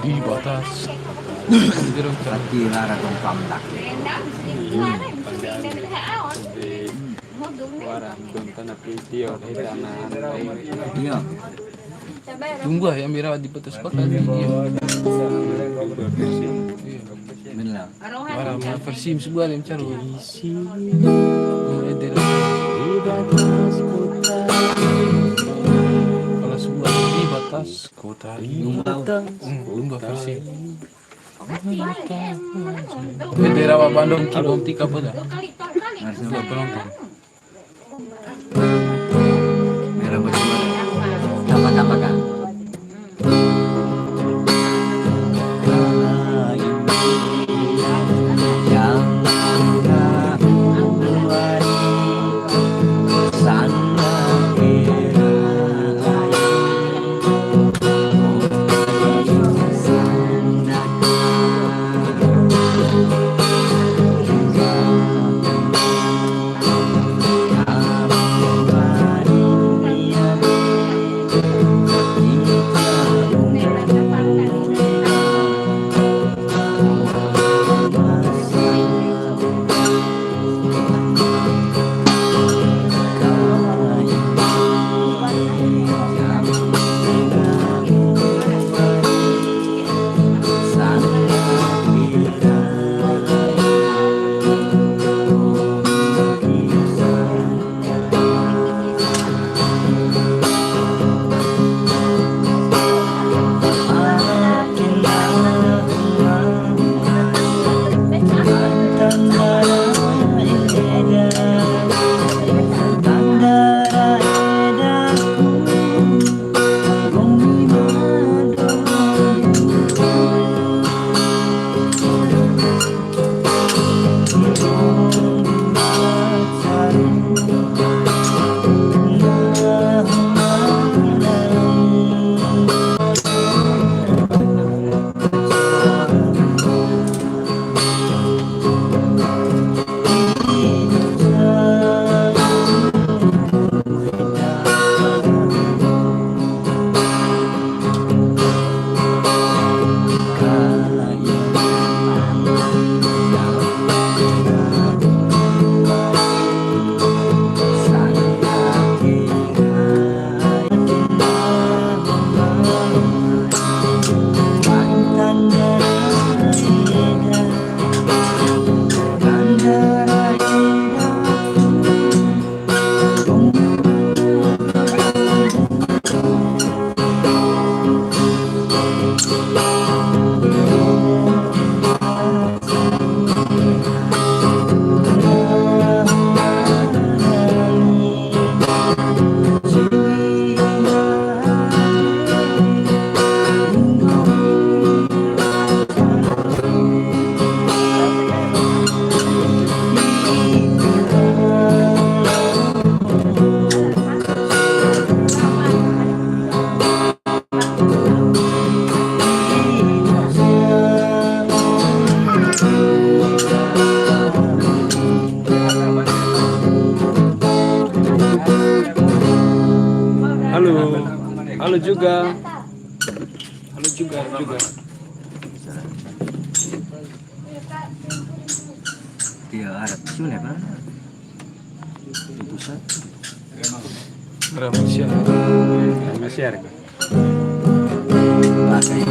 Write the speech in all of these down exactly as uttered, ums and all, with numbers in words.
Di batas. Kira-kira tongkam dak. Wara, belum tanah video, kita nahan. Iya. Tunggu ya, mira di batas kota. Iya. Benar. Wara, ma versi sebuah yang caru. Isi. Kalau sebuah di batas kota. Lumba. Hmm, lumba versi. Bendera wa Bandung, kibom tika poda. Dua penonton. Merah baju. Tambah-tambah, Kak. Halo. Halo juga. Halo juga, halo juga. Dia Arab Sunda, Pak. Itu satu. Rahasia. Rahasia. Pakai.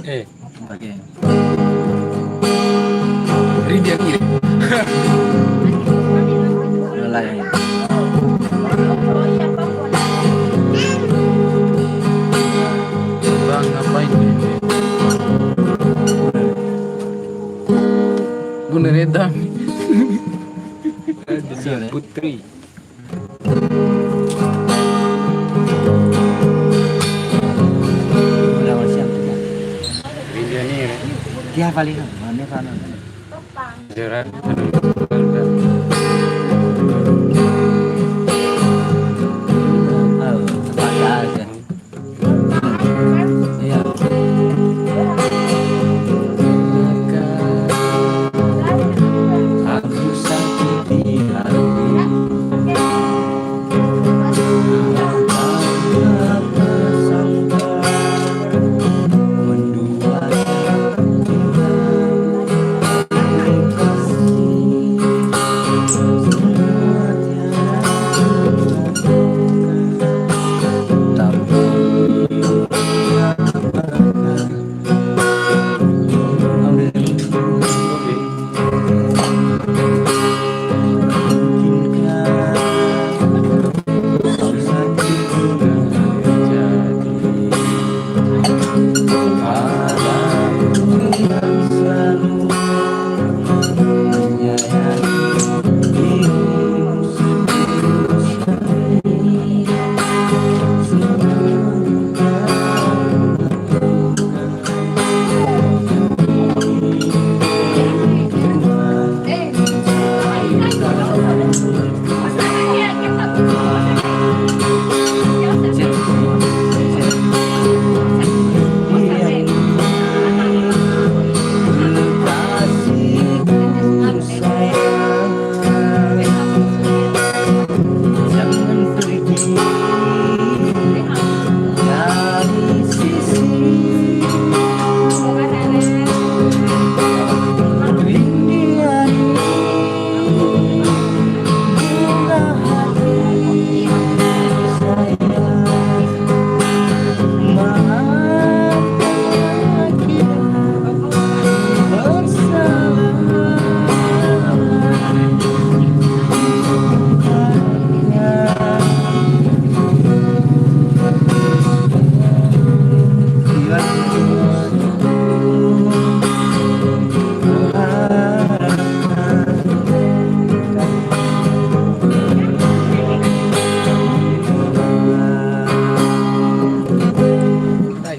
Eh. Pakai. Rindia kiri. Lelai. Bang, ngapain? Bunda Reda. Putri. Dia paling mana, mana? Jerat. Oh, sepakat aja. Iya. Aku sakiti hati.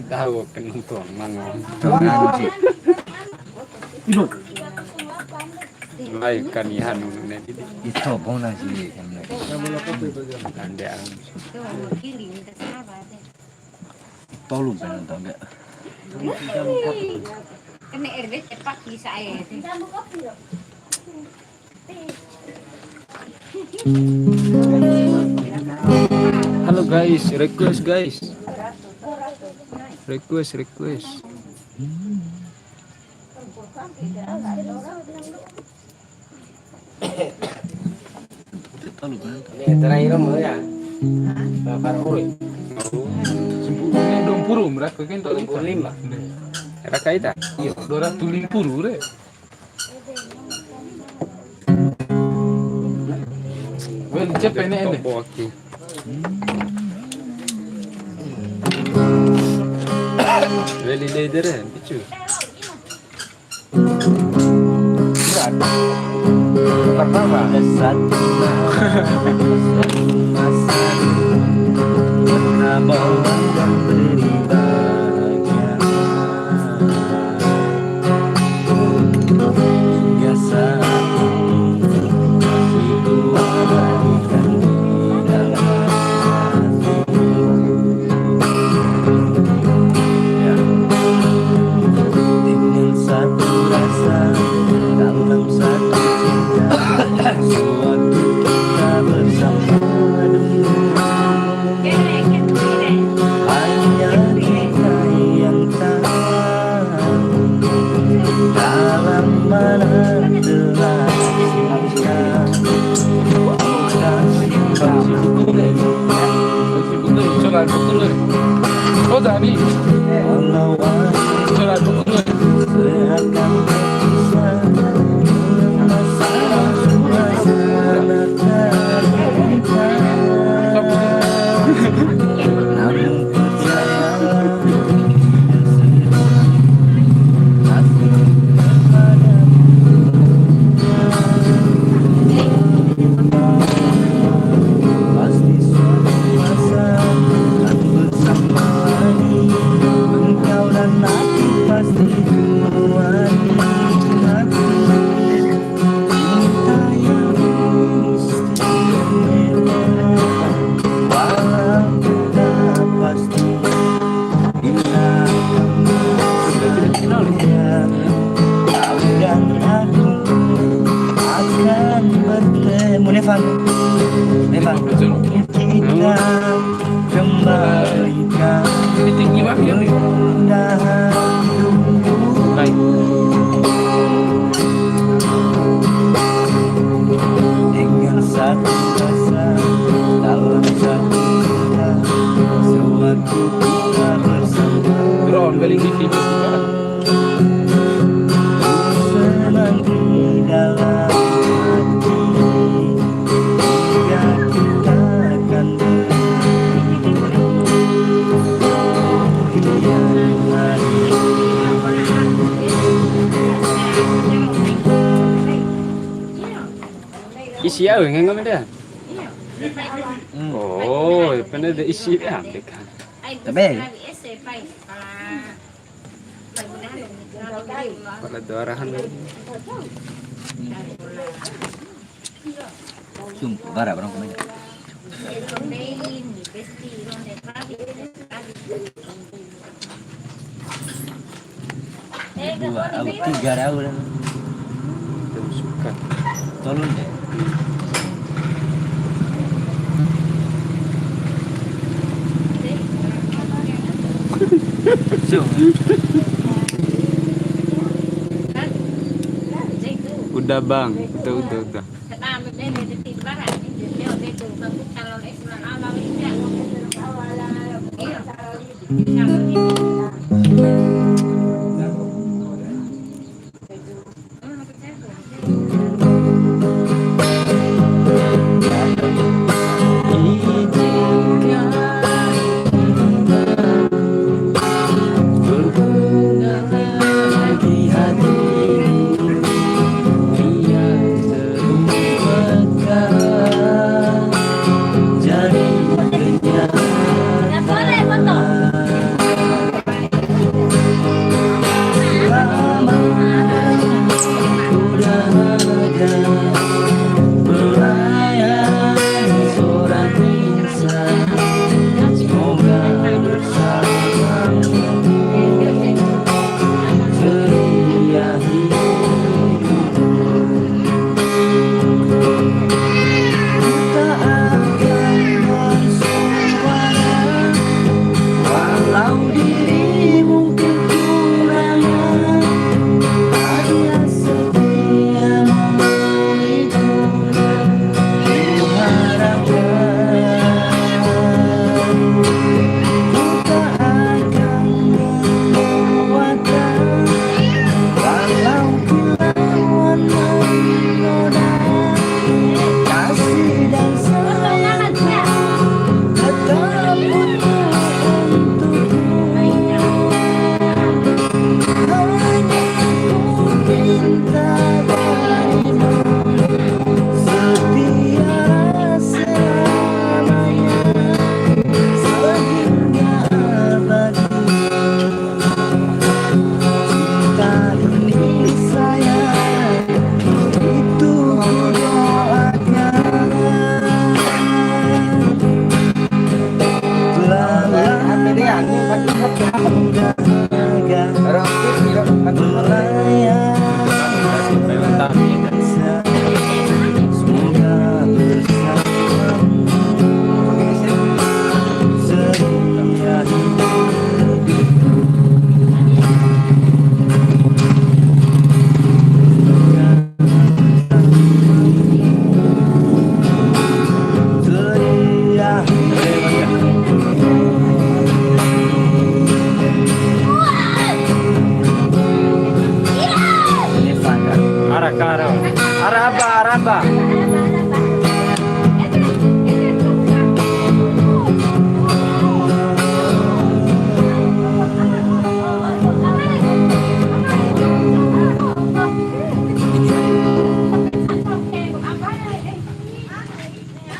Tahu penonton mana? Ibu. Lai kanihan nune didi. Itu bona sih. Ande am. Tolu penonton enggak? Kena R W cepat bisa aja. Halo guys, request guys. Request, request. Ini terakhir mau ya. Bakar oi. Sampuru, ini dua puluh, berapa kan? Dua puluh lima. Raka ita? Iya, dua ratus lima puluh, re. Wel, cep ini, ini. Weli dei dere, lucu. Pertama. Dengan satu rasa dalam satu cinta, sewaktu kita bersama dengan Coba betul, coba betul. Oh, Dani. Coba betul. Akan bertemu, Nevan. Nevan. Kita kembalikan. Ini tinggi banget ya. Keindahan dulu. Baik. Dengan satu rasa dalam satu cinta, sewaktu kita bersama. Bro, beli di sini. Senang di dalam hati, hingga kita akan bertemu. Isi au ngengo mede. Oh, pene de isi de ampe kan. Tabe. Pala dua rahan. Sum, bara barang kumai. Dua, au tiga rau dah. Suka. Tolong deh. Udah, Bang. Udah, udah, udah.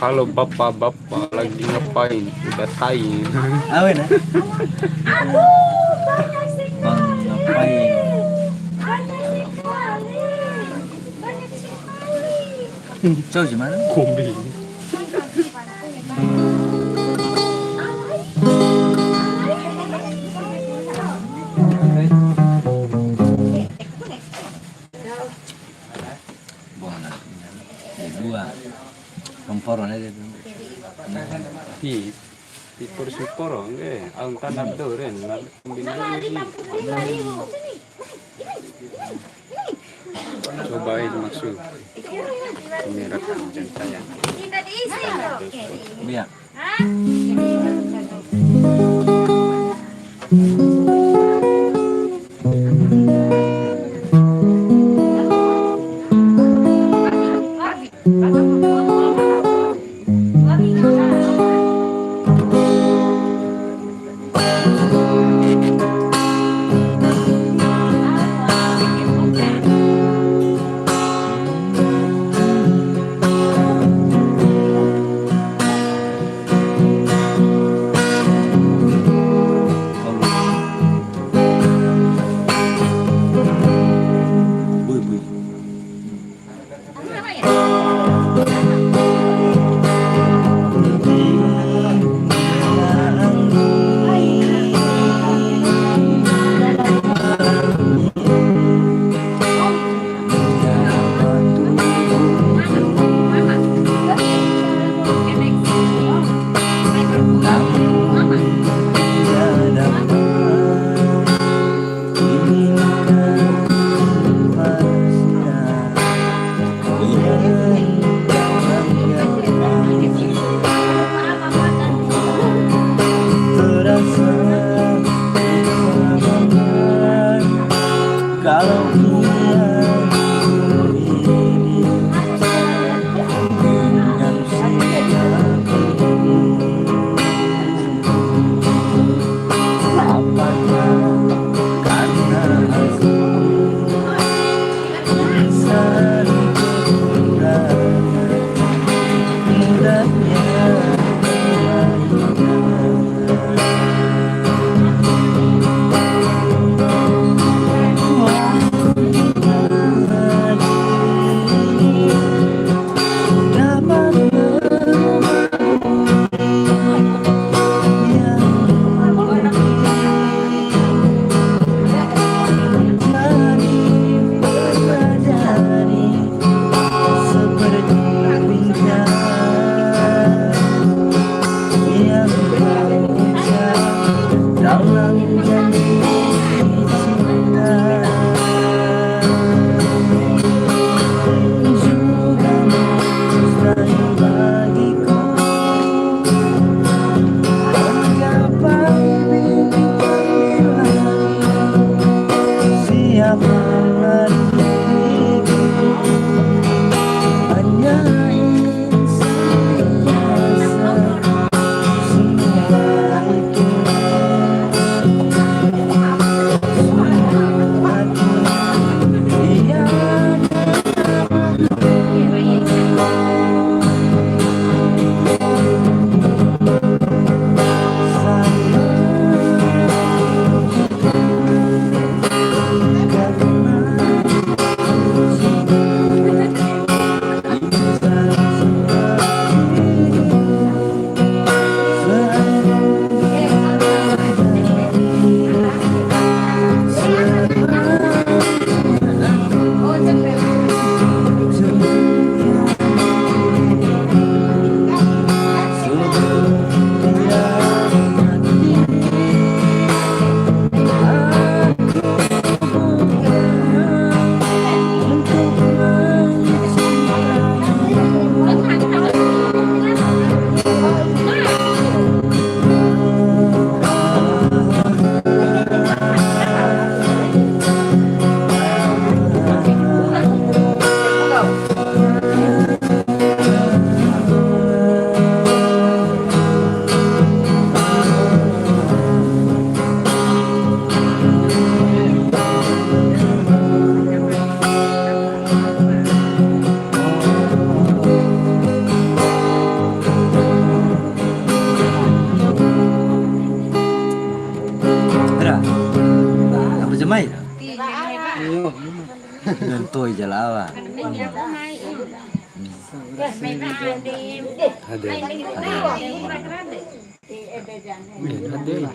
Halo bapak, bapak lagi ngapain? Udah tai. Awe na. Bang ngapain? Cau gimana? Kombi. Buang. Ya, dua. Kompor mana dia tu? Ti, ti por si poro, nge, au tanah doren, nak kombin dulu ni. Coba itu maksud. Ini rekam jantaya. Iya. Nonton jalawa. Hade. Hade. Hade.